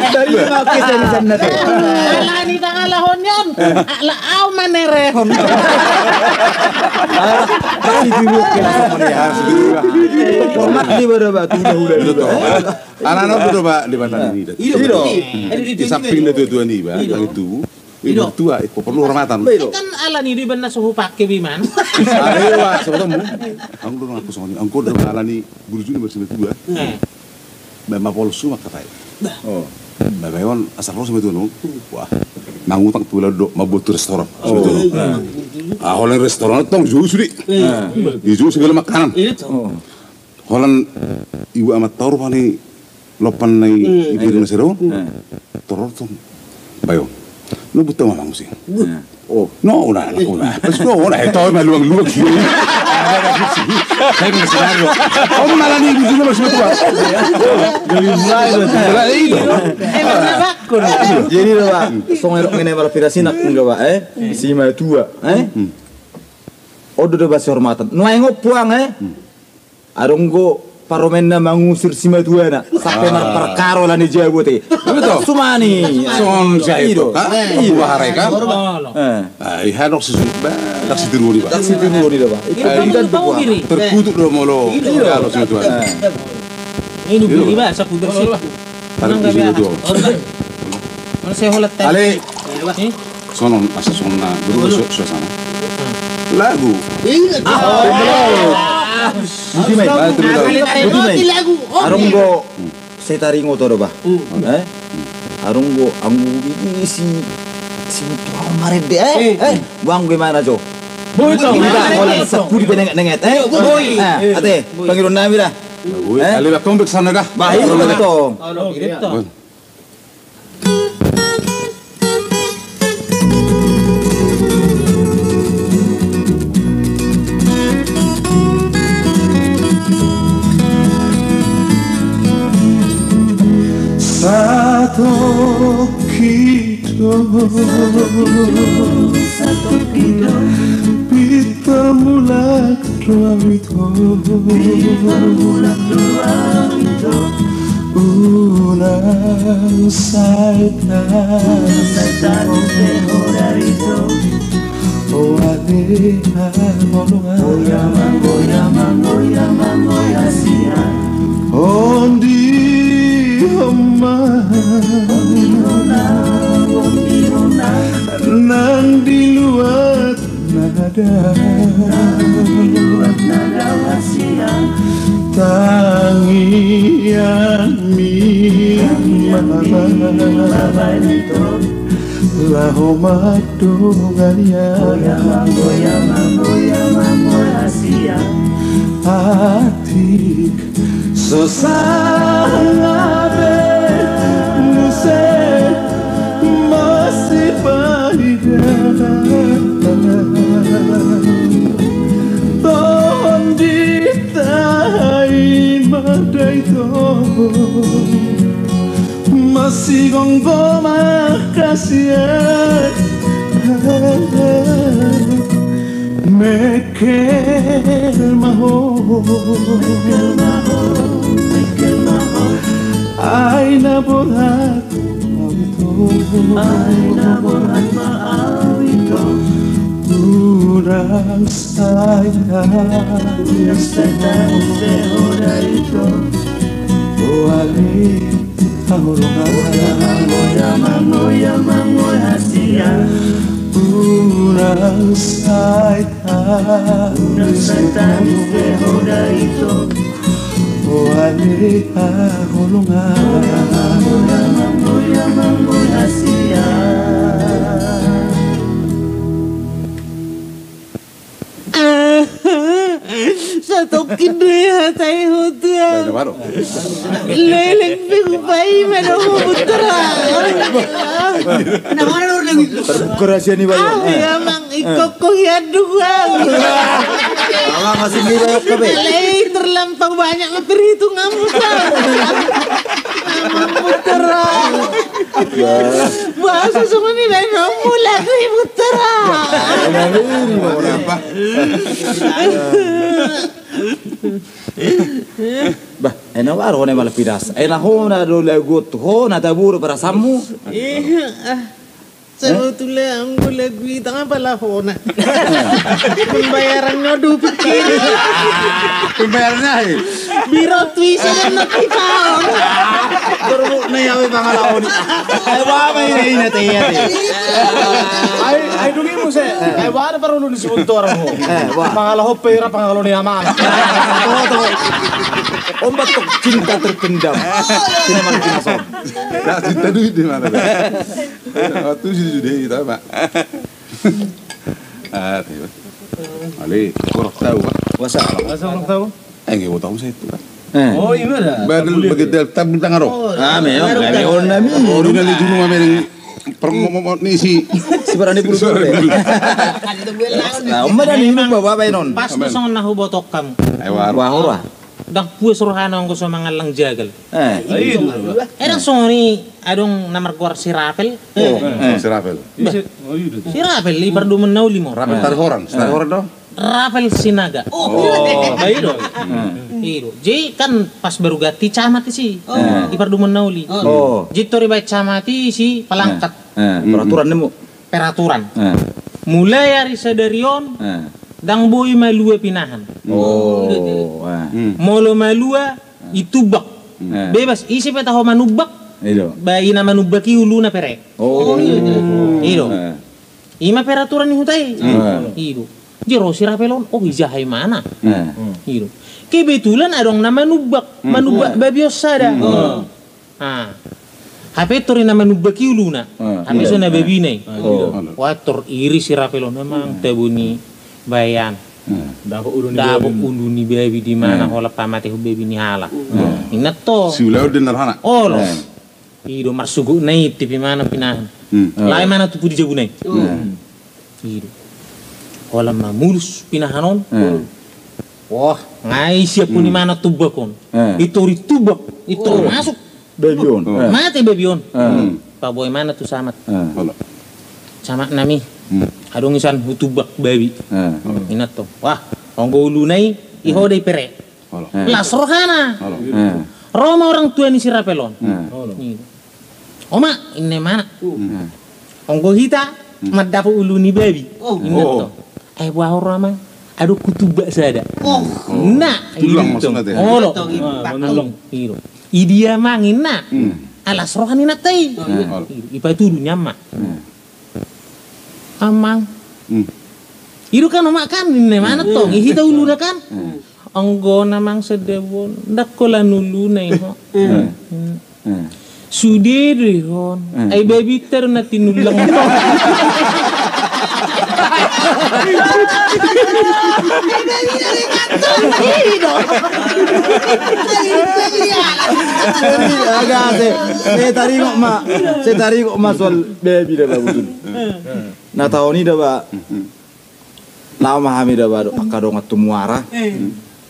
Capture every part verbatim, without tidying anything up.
Dari lima ke dari sana tu. Alani tangalahon on. Ala au manerehon. Pasti dulu ke sana. Hormat di bawah batu dahulu. Anak-anak tu do ba di bawah ni. Di samping na tua-tua ni ba. Itu. Ido. Tua, eh, porlu hormatan. Kan alani do iba na so hupake biman. Ayo, Wak, sama tamu. Anggo do aku songon i, anggo do alani burju ni marsimatua. Ba mapolsu mangkatai. Ba bayon asal ro simatua no. Wah, mangutang tu laut do mambuat tu restoran. Simatua no. Ah, holan restoran tong jauh sude. Di jauh segala makanan. Holan ibu amat taur pani lopan nai ibu rumah seru. Toror tong. Bayo. No buta mamang sih. Oh, no, udah, udah. Pas no, udah, itu mah luang-luang sih. Saya bisa sih. Om malah nih ibu juga masih tua. Dari mulai berarti. Jadi lo, Pak, songon erok ngene mala pirasinak enggak, Pak, eh? Simatua, eh? Odo do basi hormatan. Nuaeng puang, eh? Adong do parumaenna mangusir simatuana sampe marparkaro alani jabu te. Sumani. Songon sai do. Bahara i kan. Ai hadok si ba dak si tiruon i ba. Dak si tiruon i ba. Terkutuk do molo. Kalau simatuana. Ini bini ba sapu bersih. Tarik di sini tuh. Mana saya holat tadi? Ale. Sonon asa songon na berubah suasana. Lagu. Buti mai. Buti mai. Adong do sai taringot do ba. Eh? Adong do anggo bini si si mutu marende, eh? Eh? Buang gue mana jo? Boi tong. Sapudi benenget-nenget, eh? Boi. Ate, pangiron nami da. Boi. Ale ba kombek sana da. Baik, betul. Satongkin do. Satongkin do. Pitor mulak do au ito. Pitor mulak do au ito. Unang sai tangis do ho da ito. O ale haholongan. Goyang, goyang, goyang, goyang sian. Ondihon ma. Ondihon na, ondihon na. Nang di luat na da. Nang di luat na da hasian. Tangiangmi. Tangiangmi. Mama. Mama itu. Laho mandongani au. Goyang, goyang, goyang, goyang hasian. Atik. So sanga be muse masipaida. Tondi tai madai to masigomgom hasian. Mengkel ma ho. Mengkel ma ho, mengkel ma ho. Ai na borhat ma au ito. Ai na borhat ma au ito. Unang sai tangis. Unang sai tangis be ho da ito. O ale haholongan. Goyang, goyang, goyang hasian. Unang sai tangis. Unang sai tangis be ho da ito. O ale haholongan. Goyang, goyang, goyang hasian. Satongkin do i hata i ho tulang. Leleng pe hupaima do ho buturan. Terbuka rahasia ni bayo. Ah, iya, Mang, ikokko hian do gua. Ama masih ni bayo kabe. Alai terlampau banyak ma perhitunganmu, Mang. Mang, buturan. Bahasa songon i, lain, mulak ribut tara. Bah, ena baru hona malah pidas. Ena hona do lagu tu hona tabur perasaanmu. Iya. Sebetulnya anggo lagu i tangah pala hona. Pembayarannya do pikir. Pembayarannya, eh? Biro tuisi dan nanti paon. Baru na ya, memang ala honi. Ai, wah, apa ini, ini, teh, ya, teh. Ai, ai, dungi muse. Ai, wah, ada perlu di sebentar, ho. Eh, wah. Mangala hope, ira pangalo ni amana. Ombak tok cinta terpendam. Sini mana, sini, son. Nah, cinta duit di mana, dah? Waktu sini sudah kita, Pak. Ah, iya. Ale, kurang tahu, Pak. Wasa. Wasa kurang tahu. Eh, nggak tahu saya itu, Pak. Eh. Oh, iya, ada. Badal bagi daftar bintang aro. Oh, ah, memang, baru kami tahu. Orang nami. Oh, orang nami dulu mah, memang per-, mau, mau, mau, ni si. Si berani bulu-bulu, ya. Nah, umma dan ini bawa apa, non? Pas kosong nahu botok kamu. Ayo, wah, wah. Ndang puas rohana anggo so mangallang jagal. Eh. Iya. Eh, ndang songon i adong na margoar si Rapel. Oh, eh. Si Rapel. Bah. Si Rapel, i pardomuan na uli mo. Rapel Tarihoran, si Tarihoran do? Rapel Sinaga. Oh. Bah, i do. Hmm. I do. Jadi kan pas baru ganti camat i si. Oh. I pardomuan na uli. Oh. Jadi tor dibaen camat i si palangkat. Eh. Peraturan nemu. Peraturan. Eh. Mulai ari sadari on, eh, ndang boi malua pinahan. Oh, eh. Hmm. Molo malua, eh, itumbak. Eh. Bebas, ise pe taho manumbak. Ido. Ba ina manumbak i uluna pere. Oh. Ido. Eh. Ima peraturan ni huta i. Hmm. Ido. Jadi ro si Rapel on, oh, ija hai mana. Eh. Ido. Kebetulan adong na manumbak, hmm, manumbak babi on sada. Hmm. Ah. Hape tor ina manumbak i uluna. Ah, hape iya, so na babina i. Ah, iya. Oh. Wah, tor iri si Rapel on, memang, hmm, tabo ni bayan. Hmm. Dapot ulu ni babi. Dapot ulu ni babi di mana, hmm, holan pamatehon babi ni halak. Hmm. Inna tong. Si ulaon den narhana. Olo. Hmm. Ido marsogot na i tipi mana pinahan. Hmm. Lae mana tu pudi jabu na i. Hmm. Ido. Holan mamulus pinahan on. Hmm. Wah, ngai siap, hmm, ni mana tumbak on. Hmm. I tor itumbak, i tor, oh, masuk. Babi on. Hmm. Eh. Mate babi on. Hmm. Paboa i mana tu camat. Hmm. Camat nami. Hmm. Adong isan hutumbak babi. Hmm. Inna tong. Wah, anggo uluna i, i ho do i pere. Olo. Eh. Las rohana. Olo. Eh. Ro ma orang tua ni si Rapel on. Eh. Olo. Iya. Oma, inna i mana. Hmm. Anggo hita, hmm, mandapot ulu ni babi. Oh. Inna tong. Eh, boha ro amang. Adong hutumbak sada. Oh. Nah, tulang maksudna teh. Olo. Tulang. Ah, manulang. Ido. Idia amang inna. Hmm. Alas roha ni inanta i. Hmm. Olo. Ido. Ipatudu ni ama. Hmm. Amang. Hmm. Ido kan oma kan, inna i mana tong, i hita uluna kan. Hmm. Anggo na amang sada on, ndang holan uluna i ho. Hmm. Hmm. Hmm. Sude do i hon. Hmm. Ai babinta do na tinullang. Jadi, agak se, se taringot ma, se taringot ma soal babi da ba, betul. Hmm. Na taon i da ba. Hmm. Laho ma hami da ba dohot angka dongan tu Muara. Eh.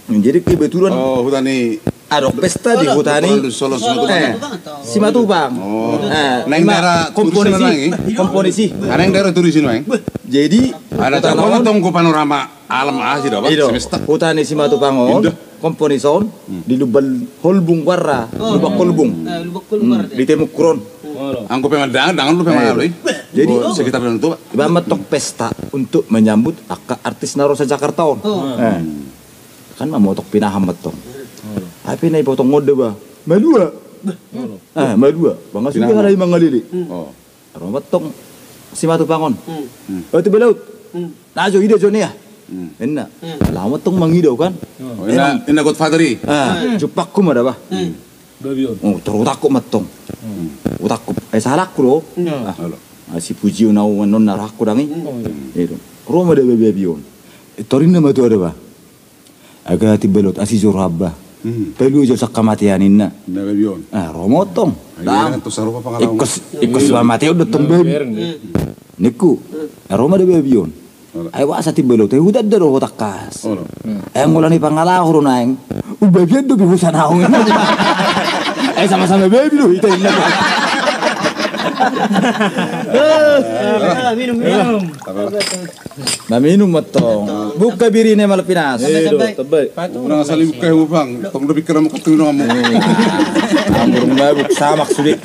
Jadi kebetulan, oh, huta ni, adong pesta di huta ni. Solo, Solo, Simatupang. Eh, Simatupang. Oh. Eh, naeng daerah komponisi, komponisi. Naeng daerah turis i, naeng. Jadi ada huta tong, panorama alam asi da ba. Ido. Huta ni Simatupang on. Indah. Komponisi on, hmm, di Lubang Holbung goarna, oh, Lubang Holbung. Eh, Lubang Holbung, hmm, goarna. Di Temukron. Hmm. Anggo pemandangan, dangan lu pemandangan, eh, lu, eh. Jadi, oh, sekitar Danau Toba. Iba ma tong pesta untuk menyambut angka artis na ro sa Jakarta on. Oh. Eh. Kan mamotok pinahan ma tong. Oh. Hape na ipotong on da ba. Malua. Bah. Eh, malua. Bangga sudah pinahan. Ada yang mangalili. Hmm. Oh. Ro ma tong Simatupang on. Hmm. Hmm. Batu belaut. Hmm. Na jo ida jo nia. Hmm. Inna. Hmm. Laho ma tong mangido kan. Oh, inna, inna godfather i. Ah, hmm, jumpangku ma da ba. Hmm. Babi on. Oh, tor hutangkup ma tong. Hmm. Hutangkup. Eh, sahalakku do. Hmm. Ah. Olo. Ah, si Pujion au annon na rohangku dang i. Hmm. Oh, iya. Iya do. Ro ma da babi on. Eh, tor inna ma tu au da ba. Aga Timbalot, asi jo roham ba. Hmm. Palua jo sian hamatean inna. Inna babi on. Ah, ro ma tong. Ai, dang. Iya, tos sarupa pangalaman. Ingkos, ingkos hamatean do tong babi. Iya, iya. Ningku. Ah, ro ma da babi on. Olo. Ai boasa Timbalot, ai hutanda do ho tangkas. Olo. Hmm. Ai anggo na pangalaho do naeng. Umbabian do be ho sian ahu. Ai sama-sama babi do hita inna. Minum, minum. Na minum ma tong. Buka birina, Malvinas. Ulang sali buka, Bang. Tong do pikiranmu, ketu minum hamu. Ambur mabuk, samak sude.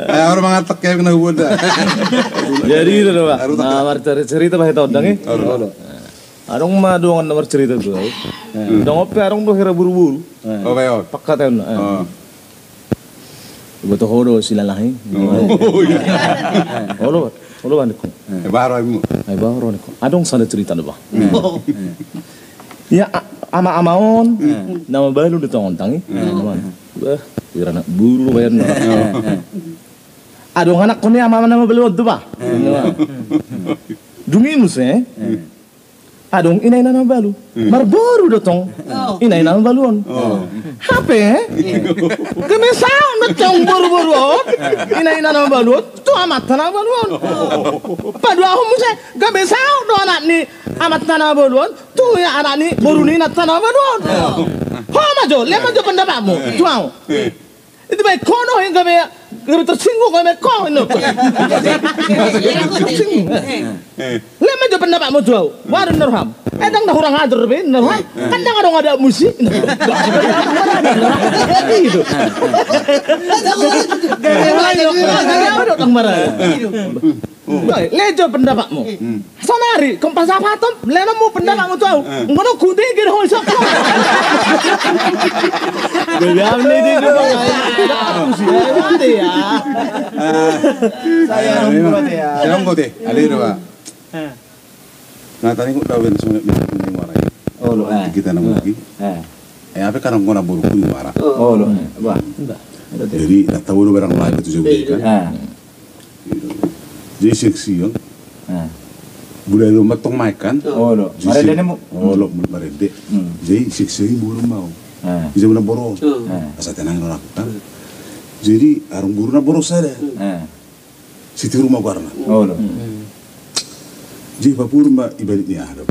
Ayo, orang mangatak kayak kena hubungan dah. Jadi itu do, Pak. Na marcarita, Pak, hita ondang, eh. Adong ma dongan na marcarita tu au. Ndang ope adong do hira boru-boru. Oke, oke. Pakkaten. Iboto ho do silalahi. Olo, olo, ba, ningku. Ai baru ningku. Adong sada carita do, ba. Ia, ama-ama on na mabalu do tong ondang i. Bah, hira na boru baen. Adong anakkon ni ama na mabalu on tu, ba. Dung i muse adong ina-ina na mabalu. Marboru do tong ina-ina na mabalu on. Hape gabe saut do tong boru-boru on, ina-ina na mabalu on tu amanta na mabalu on. Paduahon muse, gabe saut do anak ni amanta na mabalu on tu anak ni boru ni inanta na mabalu on. Ho ma jo, lehon ma jo pendapatmu tu au. Ito baen ho do, gabe, gabe tersinggung, gabe ho, no. Lehon ma jo pendapatmu tu au. Baru na roham. Ndang na hurang ajar be na roham. Kan ndang adong adat musik. Itu. Ndang marah. Lehon jo pendapatmu. Saonari, ingkon pasahaton, lehononmu pendapatmu tu au. Ingkon hutege do ho isok. Jadi, am, ni, di, di, di, ya. Saya memang, saya memang, ya. Saya memang, ya. Ada itu, Pak. Nah, tadi gua tahu yang semua ini, ini marah. Olo, eh. Kita nang lagi. Eh, apa, karang gua na boru ku marah. Olo, eh. Wah, enggak. Jadi, tak tahu lu barang lain itu juga kan. Jadi, seksi, ya. Bulu alu ma tong maek kan. Olo. Marende nemu. Olo, marende. Jadi, seksi boru ma au. Bisa guna boru. Asa tenang orang kan. Jadi, arung boru na boru sada. Sitiru ma goarna. Olo. Jadi, paboru ma ibalik ni aha do.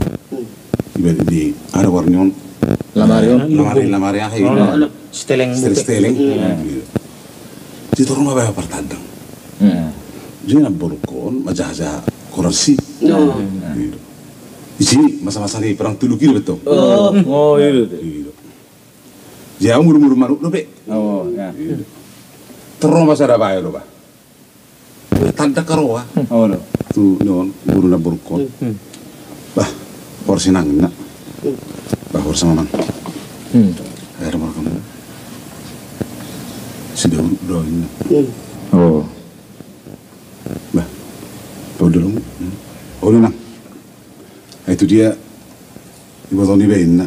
Ibalik ni aha do goarna on. Lamari on. Lamari, lamari aha i. Olo. Seteleng. Seteleng. Jadi torus ma baen partandang. Jadi na borukon manjaha-jaha koran si. Isi masa-masa ni perang Tolu Kilo betul. Oh, iya. Jadi au muru-muru manuk dope. Torus ma sada bayo do ba. Tanda karoa. Olo. Tu non boru na borukon. Bah, porsi nang na. Bah, porsi mamang. Air makan. Sudah udah ini. Oh. Bah, kau dulu. Oh, nang. Itu dia. Iboto ni baenna.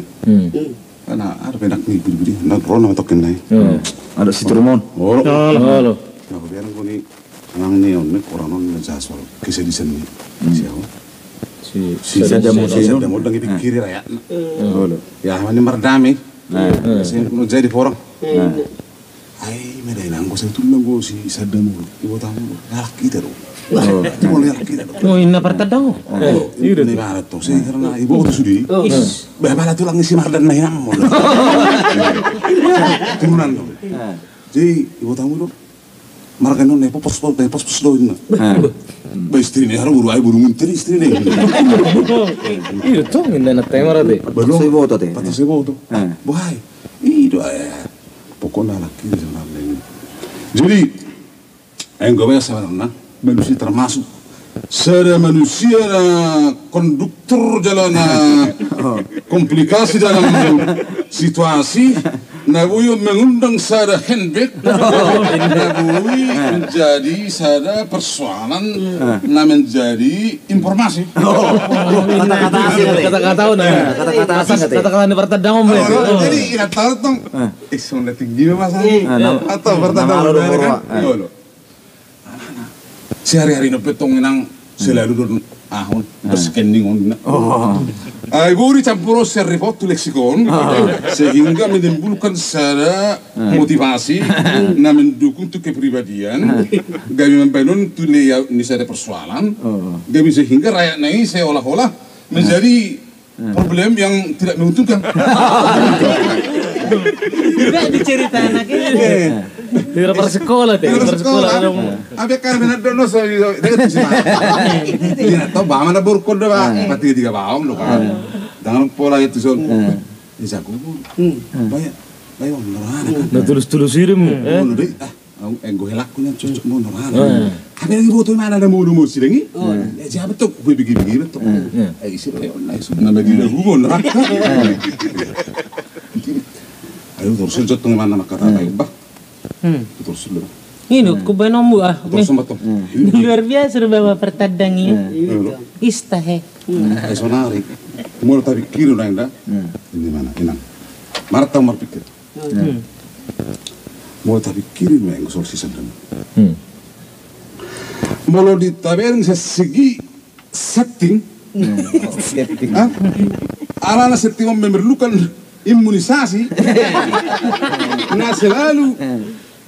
Karena ada penak ni budi-budi. Na ro na matokin nai. Ada si Truman. Olo. Olo. Na biar kau ni. Nang ni on ni koran on na jasol. Kisah di sini. Siapa? Si Saddam Hussein. Saddam Hussein. Dang ipikiri rakyat. Olo. Ya, mani mardame. Sing jadi porang. Ai, meda inang go sai tulang go si Saddam Hussein. Iboto hamu. Galak hita do. Itu mau galak hita do. Oh, inna partandang. Ini barat to. Saya karena iboto sude. Bah, pala tulang si Mardan na inang mo. Turunan do. Jadi iboto hamu do. Marga non ne popos, ne popos do inna. Ba istri ne haro boru ai boru munteri istri ne. Iya tong inna na tema rate. Baru sai boto te. Baru sai boto. Bohai. Ido ai. Pokokna laki sebenarnya. Jadi, ayo gue sebenarnya manusia termasuk sada manusia na konduktor jala na komplikasi dalam situasi na boi mengundang sada handbag na boi menjadi sada persoalan na menjadi informasi. Kata-kata asing kata. Kata-kata on. Kata-kata asing kata. Kata-kata ni partandang on. Jadi ingat tahu tong. Eh, songon na tinggi ma masa. Atau partandang on. Sehari-hari na pe tong inang selalu don ahon berskening on. Ai boi dicampur on sian report tu leksikon sehingga menimbulkan sada motivasi na mendukung tu kepribadian. Gabe mambaen on tu layout ni sada persoalan. Gabe sehingga rakyat na i seolah-olah menjadi problem yang tidak menguntungkan. Tidak diceritakan lagi. Hira parsekola te, hira parsekola. Abe kan benar dono so, dia tu sima. Dia tahu ba mana borukon do ba. Pati dia baong do ba. Jangan pola itu son. Bisa gubun. Baik, baik, on norana. Na tulus-tulus irimu. Ono dei, ah, enggo helakku nian cocok mo norana. Tapi lagi boto mana ada mau mau sidang i. Ya siapa tu? Gue bigi-bigi tu. Eh, isi baik, on, isi. Nama dia gubun. Ayo terus cocok tu mana maka tak baik bah. Terus dulu. Ini ku baen ombu ah. Terus sama tu. Luar biasa rupa pertandang i. Ista he. Ai sonari. Molo tapikiri nang da. Ini mana inang. Marta marpikir. Molo tapikiri nang solusi sandang. Molo ditabereng sesegi setting. Alana setting on memerlukan imunisasi. Na selalu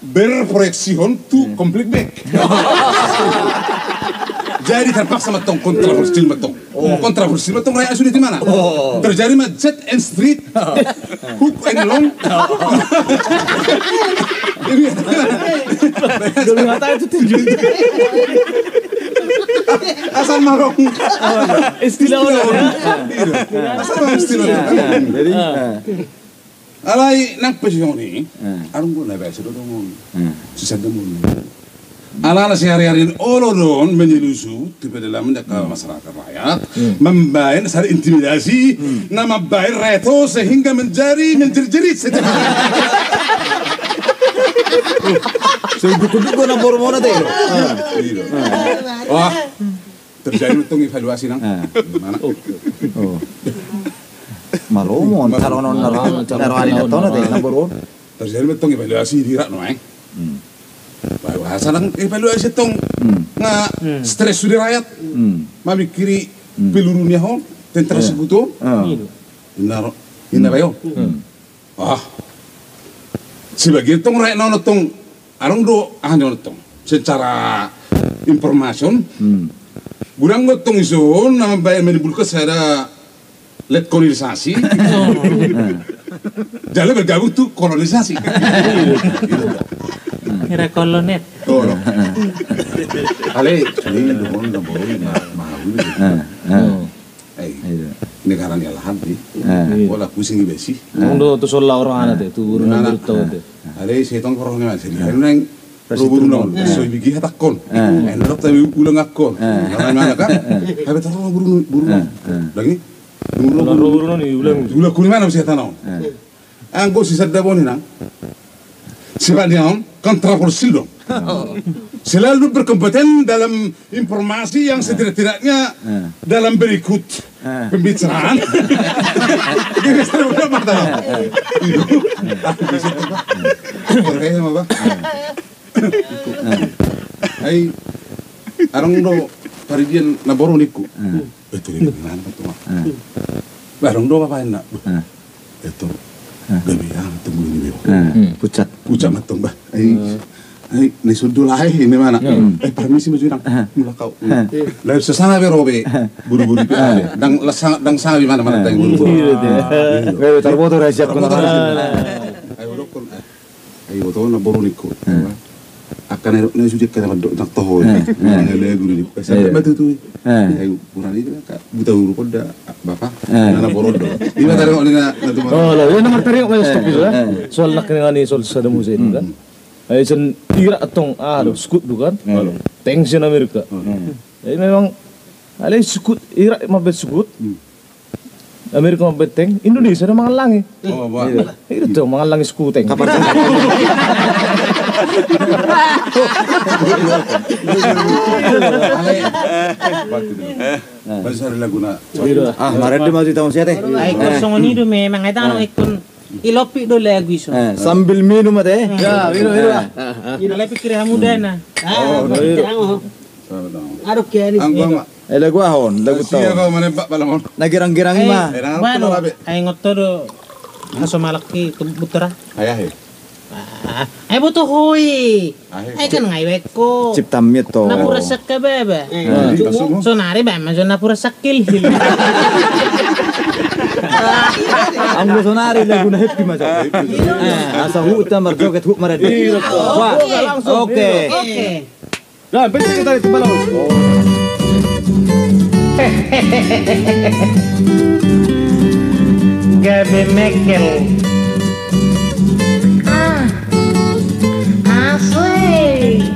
berproyeksi on tu konflik back. Jadi terpaksa ma tong kontraversi ma tong. Kontraversi ma tong raya sudah di mana? Terjadi ma jet and street. Hook and long. Dua mata itu tunjuk. Asal marong. Istilah orang. Asal marong istilah. Jadi Alai nang pe songon i. Arung guna biasa do dongon. Sisada mulu. Alana sehari-hari olo don menyelusup tu pedalaman jaka masyarakat rakyat mambaen sada intimidasi na mambaen reto sehingga menjadi menjerit-jerit setiap hari. Sehingga kuduk gua nang borumona te. Wah. Terjadi ma tong evaluasi nang. Mana? Maromon calon on na rohani na tona te na boru on. Terjadi ma tong evaluasi di rak no eh. Bahasa nang evaluasi tong nga stres sude rakyat. Mamikiri peluru ni ahon tentara sekutu. Inna ro inna bayo. Ah. Sebagian tong rakyat na ono tong adong do aha ni ono tong secara information. Gurang do tong ison na mambaen menimbulkan sada letkolonisasi. Jala bergabung tu kolonisasi. Era kolonet. Ale, ini dong na boru na mahal. Ai, negara ni alahan di. Pola pusing i besi. Nang do tu sola orang ana te tu burung na burung tau te. Ale, setong korong ni masa di. Nang ro burung nang so bigi hatakkon. Endok tapi ulang akkon. Nang mana kan? Tapi taruh burung burung. Lagi. Burung burung ni ulang. Ulang kuni mana bisa tanau. Anggo sisada boni nang. Sibadiaon kontroversial dong. Selalu berkompeten dalam informasi yang setidak-tidaknya dalam berikut pembicaraan. Dia biasa udah mata. Ai, arang do paridian na boru nikku. Betul ini nang betul. Arang do apa enak. Eto. Gabe aha tong bulu ni beo. Pucat. Pucat ma tong bah. Ai, ai, na isondo lae ini mana? Eh, permisi ma jui nang. Mula kau. Lae sesanga be robe. Buru-buru pe ale. Dang sanga be mana mana tang buru-buru. Gabe tarboto rahasia. Ai, udokkon. Ai, udokkon na boru nikku. Akan na sude kana mandok nak toho. Nang ele guru di. Sampai batu tu. Ai, buran itu kan buta huruf da bapa. Nana boru do. Ima taringot ni na tu. Oh, lae na martaringot ma stop itu. Soal nak ni soal sada muse itu kan. Ai, sian Irak tong ah do sukut do kan. Tank sian Amerika. Ai memang ale sukut Irak mambaen sukut. Amerika mambaen tank, Indonesia do mangallangi. Itu mangallangi sukut tank. Masih ada lagu na. Ah, marende ma tu taon sia te. Ai, kosong ni do memang ai tano ikon. Ilopi do lagu iso. Sambil minum ate. Ya, minum, minum. Ilopi kira hamu dana. Adok ya ni. Anggo ma. Eh, lagu ahon, lagu taon. Na gerang-gerang i ma. Ai ngoto do. Aso malak i tu butra. Ai ahe. Ai boto hoi. Ai kan ngai wekko. Cipta miet to. Na pura sakka baba. Sonari ba ma so na pura sakkil hil. Anggo sonari lagu na happy ma jo. Eh, asa huta marjoget hut marende. Wah, oke. Oke. Nah, penting kita itu malam. Gabe mekel. Ah, asli.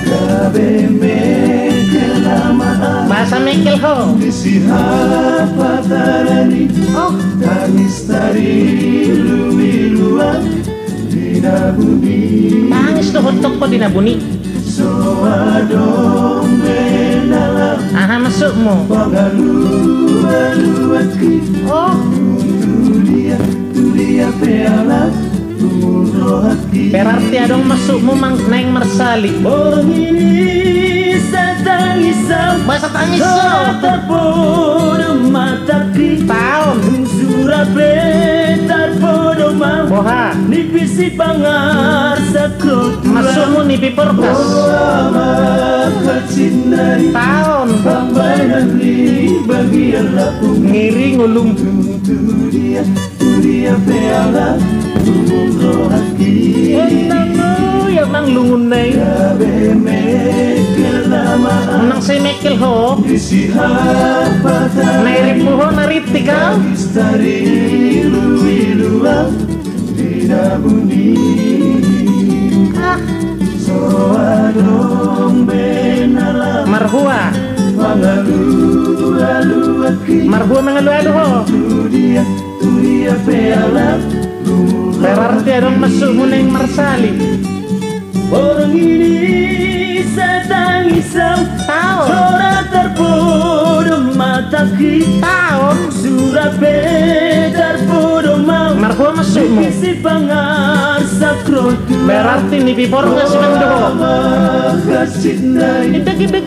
Gabe mekel lama. Bahasa mekel ho. Di si hapa tarani. Oh. Tangis tari lui luang. Tangis dohot tokko di na buni. Aha maksudmu? Oh. Berarti adong maksudmu mang naeng marsali. Bahasa tangis. Taon. Boha. Maksudmu nipi porkas. Taon. Ngiring ulum. Unang, oh, ya mang lungun nai. Unang sai mekel ho. Nai ripu ho na ritik au. Marhua. Marhua mangalualu ho. Berarti adong maksudmu naeng marsali. Taon. Taon. Marhua maksudmu. Berarti nipi porkas mang do ho. Idek, idek.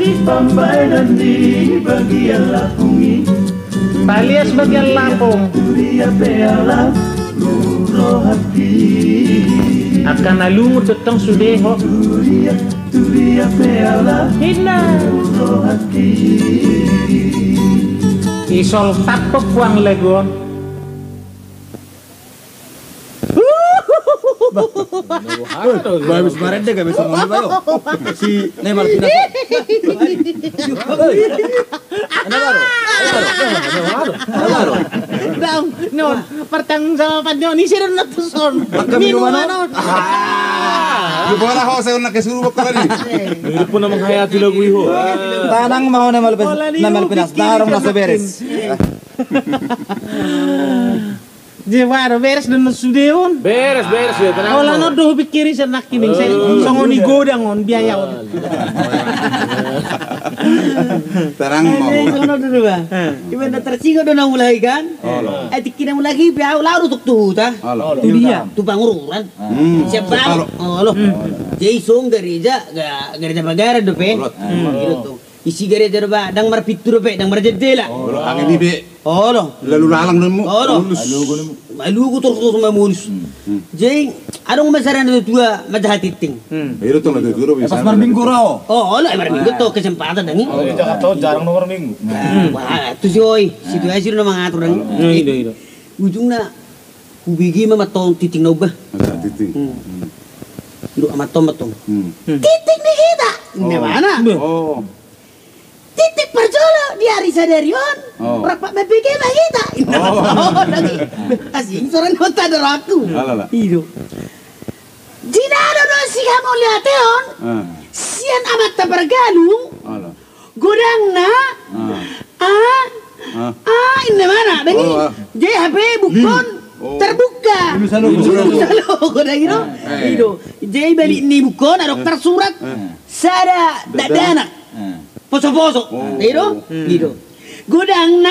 Palias bagian lapung. Angka na lungun tongtong sude ho. Inna. Isol tappok puang lagu on. Bah, habis marende gabe songon i, bah, yo. Si Neymar pinasa. Hei. Ena baru. Ena baru. Ena baru. Dang, non, pertanggungjawaban non, isi don na tuson. Angka minuman on. Ah. Di bola ho, saya nak kesuruh bakal ni. Ini pun nama kaya tu lagu iho. Tanang mau Neymar pinasa. Neymar pinasa. Darong na so beres. Jebaro, beres do na sude on. Beres, beres, ya, tenang. Holan on do hupikiri sian nangkin i, songon i godang on, biaya on. Tenang, mau. Songon on do, bah. Iba na tarsingot do na mulai kan? Ai tingki na mulai i, bah, au laho do tu huta. Tu dia? Tu Pangururan. Siap baru. Olo. Jadi song gereja, gereja Pagaran dope. Isi gereja do, bah, ndang marpintu dope, ndang marjendela. Olo, angin i be. Olo. Lalu lalang do mu. Olo. Alugu torus-torus mamolus. Jadi adong ma sada na tua manjaha tingting. Pas marminggu ro. Olo, ai marminggu do kesempatan ndang i. Di Jakarta jarang do marminggu. Wah, tu si oi, situasi do na mangatur ndang i. Ujungna hubege ma amanta on tingting na umbahen. Manjaha tingting. Ido amanta on, amanta on. Tingting ni hita. Inna ma na. Tingting parjolo di ari sadari on. Rap mambege ma hita. Inna ma na. Asing sora ni hota doraku. Ido. Jinalo do si hamauliateon sian amanta pargalung. Godangna. Ah. Ah, inna ma na, ndang i. Jadi hape buku on terbuka. Salo godang i do. Ido. Jadi balik ni buku on adong tarsurat sada dakdanak. Poso-poso. Ido. Ido. Godangna,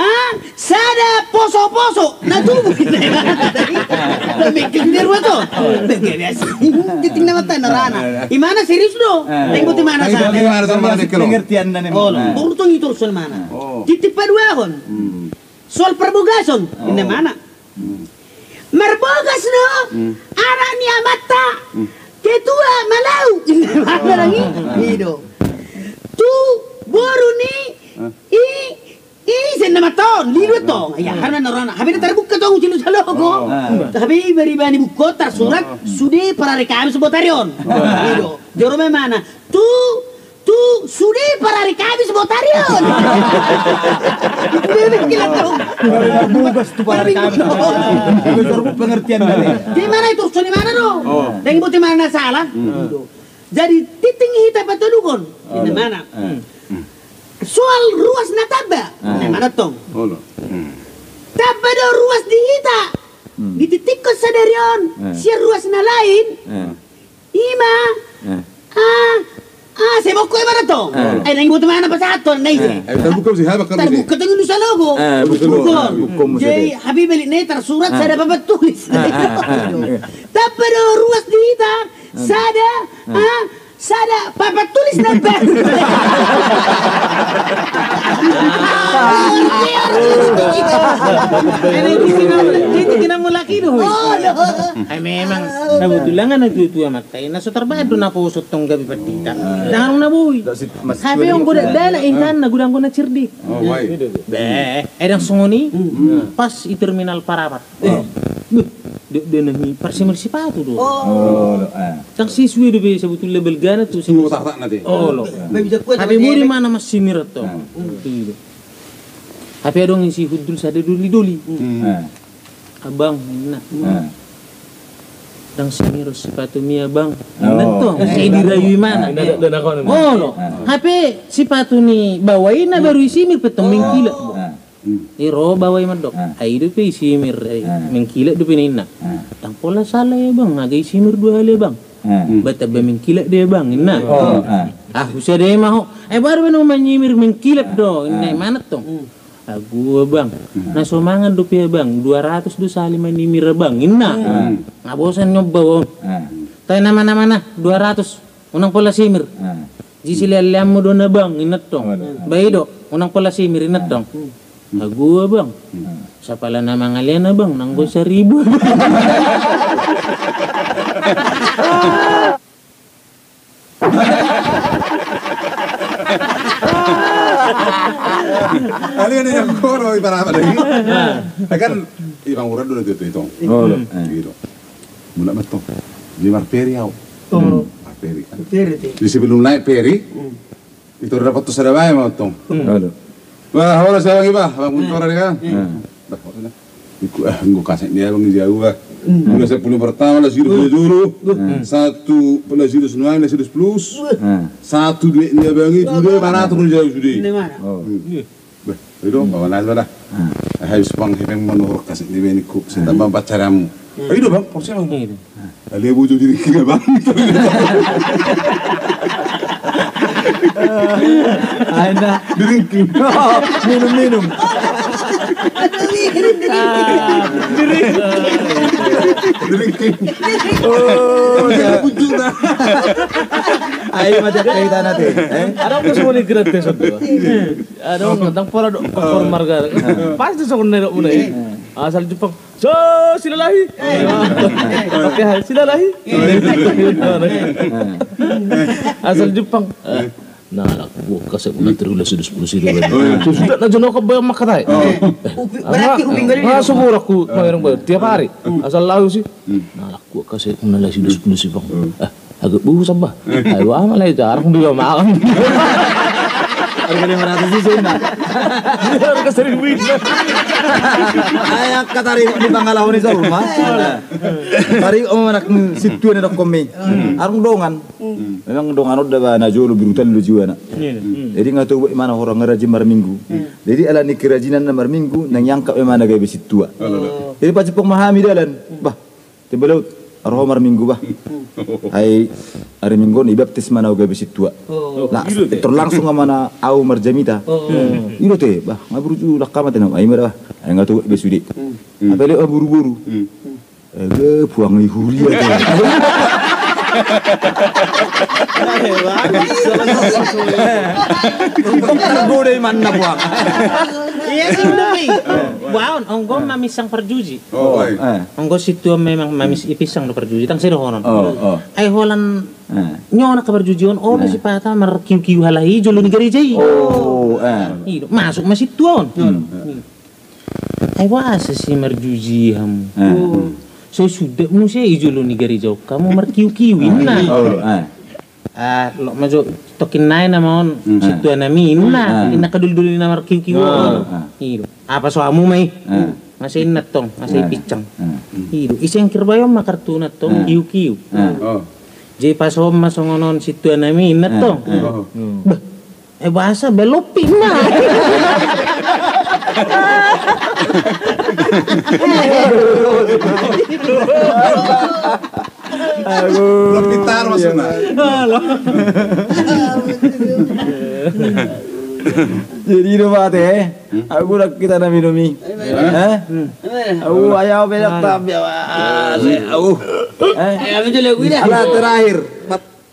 ah, sada poso-poso na tubu. Na mengkel ni rua to. Tingting na mata na rana. Imana serius do. Tengok di mana sana. Pengertian na ni. Olo, urutong itu urusan mana. Tingting paduahon. Soal perbogason. Inna ma na. Marbogas do anak ni amanta. Ketua Malau. Inna ma na ndang i. Ido. Tu boru ni i, i Ten nama ton, lilu tong. Ya karena norana. Hape na tarbuka tong ucilu salogo. Hape ibari bani buko tarsurat sude parari Kamis botari on. Ido. Joro memana. Tu tu sude parari Kamis botari on. Bebe gila tong. Bugas tu parari Kamis. Pengertian dari. Di mana itu urusan di mana do? Deng boti mana salah? Ido. Jadi titing hita patoluhon. Di mana? Soal ruas na tamba. Nah, mana tong? Tamba do ruas di hita. Di titik ko sadari on. Sian ruas na lain. Ima. Ah, ah, sebokko ima na tong. Eh, nang buat mana pasaton na ise. Eh, terbuka sih, habak kan. Terbuka tong indu salogo. Bukan. Jadi hape balik ne tarsurat sada papan tulis. Tamba do ruas di hita. Sada, ah, sada papan tulis na baru. Ini kita mulak itu. Ai memang sabutulangan na tuatua matta i na so tarbaen do na poso tong gabe pandita. Ndang na boi. Hape on godang dalan intanna godang godang cerdik. Be, ai ndang songon i. Pas i terminal parapat. Dia nang i parsimir sipatu do. Ndang sisue dope sabutulna balgana tu. Olo. Hape bodi mana massimir tong. Hape adong i si hundul sada doli-doli. Abang, ninna. Ndang simiros sipatumi abang. Ninna tong. Sai dirayui mana. Olo. Hape sipatu ni baoa i na baru isimir pe tong mengkilap. I ro baoa i mandok. Ai dope isimir, mengkilap dope ninna. Ndang pola sala i abang, nga isimir dua hali abang. Ba tamba mengkilap do abang, ninna. Ah, husada i ma ho. Ai baru bano manyimir mengkilap do, ninna i mana tong. Agu abang. Na so mangan dope abang, dua ratus do sahali manimir abang, ninna. Nga bosan ni on baoa on. Tai na mana mana, dua ratus. Unang pola simir. Jisi leanleanmu do na bang, ninna tong. Ba i do, unang pola simir, ninna tong. Agu abang. Sapala na mangalean abang, nanggo saribu. Alai na yang koro i parama lagi. Kan i panguran do na tutu i tong. Gitu. Mulak ma tong. Di marperi au. Marperi. Di sebelum naik peri. Itu udah dapat tu sada bae ma tong. Bah, horas ya bang, bah, bang Guntur ada kan. Bah, horas. Iku ah, nunggu kasih dia bang jauh ah. Udah sepuluh pertama lah sirus dulu. Satu pernah sirus nuan lah sirus plus. Satu duit dia bang itu dia mana tuh jauh sudah. Bah, itu bawa nasi dah. Habis bang hepeng manuhur kasih dia bang iku. Saya tambah pacaranmu. Ayo bang, porsi bang. Alai bojo di ringking abang. Aina di ringking. Minum minum. Di ringking. Oh ya. Ayo macam kayak tanah teh. Ada apa semua ni gratis tu? Ada orang tentang pola dok kompor marga. Pasti sok nero mulai. Asal Jepang. So, silalahi. Oke, silalahi. Asal Jepang. Na laku kasih guna terula sudah sepuluh siri. Sudah na jono kau bayar makatai. Berarti uping gari. Masuk murah ku bayar tiap hari. Asal lau sih. Na laku kasih guna lagi sudah sepuluh siri bang. Agak bau samba. Ayo ama lah itu arang di rumah. Harga lima ratus sih sunda. Harga seribu. Ayo kata di pangalaho ni rumah. Tari om anak situ ada dokomi. Arung dongan. Memang dongan udah ba na jolo birutal lu jiwana. Jadi nga tau imana orang rajin marminggu. Jadi ala ni kerajinan na marminggu nang iangkap imana gabe situa. Jadi pacipok ma hami dalan. Bah, te balaut, ro marminggu bah. Ai ari minggu on ibaptis mana au gabe situa. Lah terlangsung amana au marjamita. Ido te bah, nga beruju lah kama tenam ai mada bah. Ai nga tau be sude. Apa dia boru-boru. Ege puang i huria. Tergoda imanna puang. Ia sih, Boy. Baon, anggo maminsang parjuji. Oh, baik. Eh. Anggo sintua memang mamis-, ipinsang do parjuji, ndang sai dohonon. Oh, oh. Ai holan Eh. Nyo na angka parjuji on, olo sipata markiu-kiu halak i jolo ni gareja i. Oh, eh. I do, masuk ma sintua on. Hmm. Ai boasa si marjuji hamu. Eh. So suda muse i jolo ni gareja on hamu markiu-kiu, inna. Oh, eh. Ah, loas ma jo, tongkin nai nama on, sintua nami, inna. Inna angka doli-doli na markiu-kiu on. I do. Apa so hamu ma i? Eh. Masa inna tong, masa ipinsang. Eh. I do, isengkir bayo ma kartuna tong, kiu-kiu. Eh. Oh. Jadi pas on ma songon on sintua nami inna tong. Eh. Bah, eh, boasa, bah, lopi ma. Lopi tar maksudna. Jadi do mate, eh. Aku udah kita nami-nami. Eh? Aku ayah bedak tapi apa? Aku. Eh? Ala terakhir.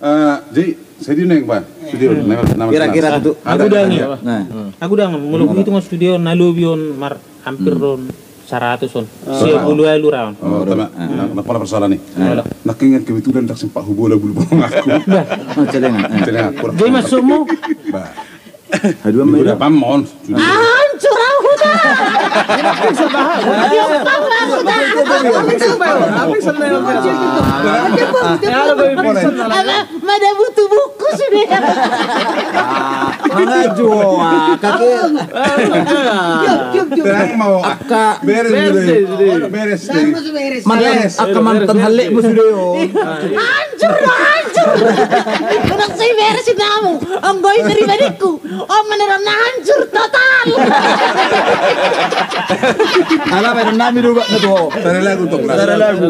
Eh, jadi, saya di neng, Pak. Studio, nama, nama Kira-kira senang. Satu. Aku udah nih. Nah. Aku udah, molo itu mah studio na lobi on mar-, hampir on saratus on. Sia pulu ualu raon. Oh, tama. Nah, nah, pola persoalan nih. Nah, kebetulan tak sempat hubungan bulu bulu aku. Celengan. Celengan. Jadi masukmu? Bah. Aduh, aman. Udah pamon. Hancur au huta. Mada butuh buku sudah. Mangajo, ah, kaki. Tenang mau. Akka. Beres, beres, beres. Akka mantan halek bos sudah yo. Hancur, hancur. Unang sai beres i namu. Anggo i dari badikku. Om meneran na hancur total. Ala meneran nami do bak na tu. Tara lagu tong. Tara lagu.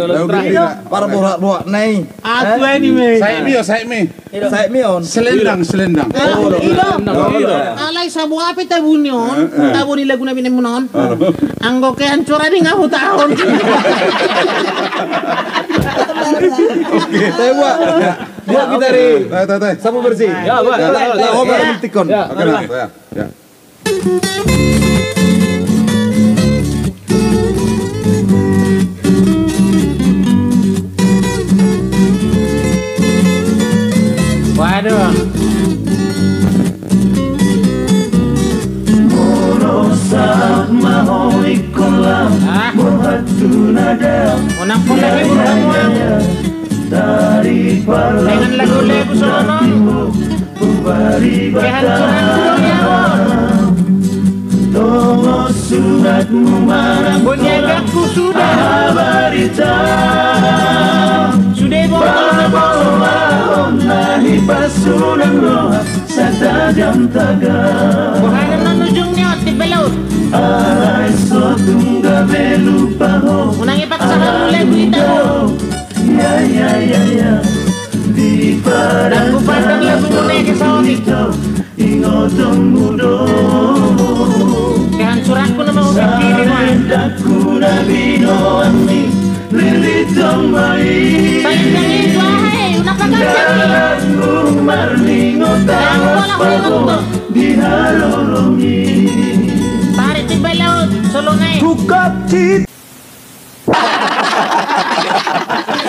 Para borak-borak nai. Aku ini me. Sai mi, sai mi. Sai mi on. Selendang, selendang. Alai sabo ape tabu ni on. Tabu ni lagu na binaen muna on. Anggo kehancuran i nga hutaon. Oke. Saya buat. Buat kita di. Sapu bersih. Ya, buat. Oke, nanti kon. Ya. Waduh. Molo sahat ma ho ingkon lam, boha tu na dao. Unang pola lagi. Dengan lagu-lagu sono. Kehancuran dunia. Tongon suratmu manang. Bonyagatku sudah. Sudah bohong. Bohanan on ujungnya, Tipe Laut. Alai so tung gabe lupa ho. Unang ipaksa hamu lagu i tabo. Ya, ya, ya, ya. Di padang, padang lagu muna i, Saotik. Ingotonmu do. Kehancuranku nama hupikiri ma. Saridaku na binoanmi. Lilitong mai. Sai ndang i tu aha i, unang paganjang i. Dalanmu marningot alas paho di harorongmi. Tarik Tipe Laut, solo nai. Tukap cit.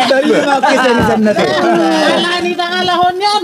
Dari lima ke dari sana tu. Ala ni tangan lahon yon.